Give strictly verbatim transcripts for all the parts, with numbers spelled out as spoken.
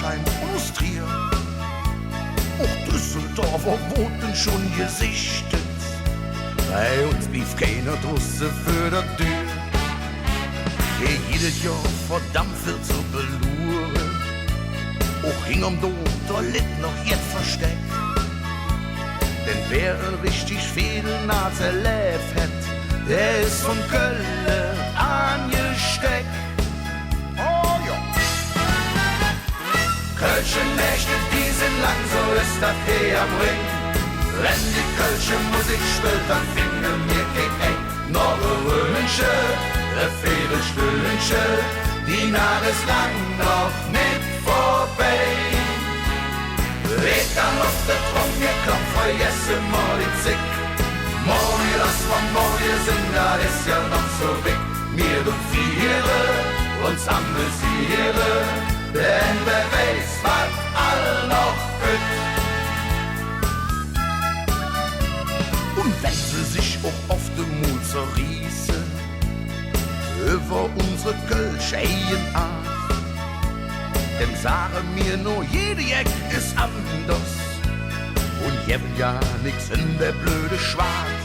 Beim Industrier. Och Düsseldorfer woodte schon gesichtet. Bei uns bliev keiner drusse för der Dür. Hee, jedes Johr verdammp vill ze beluure. Och hingerm Dom, do litt noch jet Versteck. Denn wä en richtig Vedelnaaz erläv hät, dä es vun Kölle aangesteck. Oh jo. Kölsche Nächte, die sin lang, su es dat hee am Rhing. Wann die kölsche Musik spillt, dann finge mir kei Eng. Noch e Ründche, e Vedelstündche, die Naach es lang noch nit vörbei. Weed dann op der Trumm geklopp, vergess mer die Zigg. Morge, loss mer morge sin, dat es jo noch su wigg. Mir dun fiere, uns amüsiere, denn wä weiß, wat all noch kütt. Un wann se sich och off de Mul zerrieße üvver unsre kölsche Eigenaat, dann sage mer nor, jede Eck es anders un gevve jo nix en der blöde Schwaad.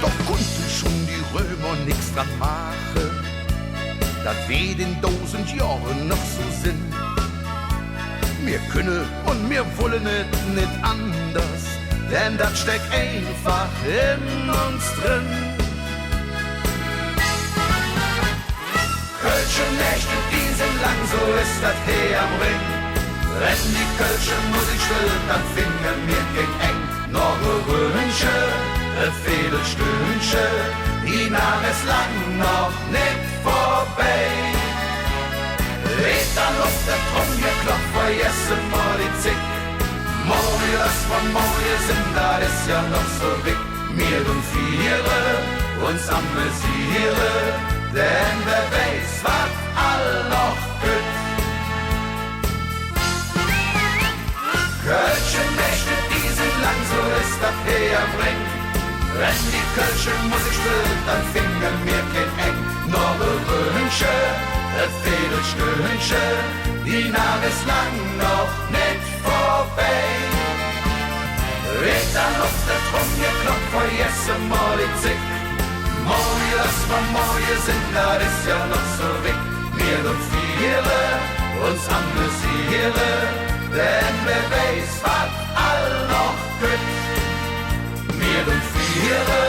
Doch kunnte schon die Römer nix dran maache, dat wä en dusend Johre noch su sin. Mir künne un mir wolle nit, nit anders, denn dat steck einfach en uns dren. Kölsche Nächte, die sin lang, su es dat hee am Rhing. Wann die kölsche Musik spillt, dann finge mir kei Eng. Noch e Ründche, e Vedelstündche, die Naach es lang noch nit vörbei. Weed dann op der Trumm geklopp, vergess mer die Zigg. Morge, loss mer morge sin, dat es jo noch su wigg. Mir dun fiere, uns amüsiere, denn wä weiß, wat all noch kütt. Kölsche Nächte, die sin lang, su es dat hee am Rhing. Wann die kölsche Musik spillt, dann finge mir kei Eng. Noch e Ründche, e Vedelstündche, die Naach es lang noch nit vörbei. Weed dann op der Trumm geklopp, vergess mer die Zigg. Morge, loss mer morge sin, dat es jo noch su wigg. Mir dun fiere, uns amüsiere, denn wä weiß, wat all noch kütt. Mir dun fiere,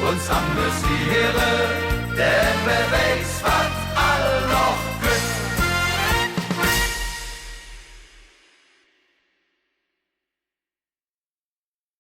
uns amüsiere, denn wä weiß, wat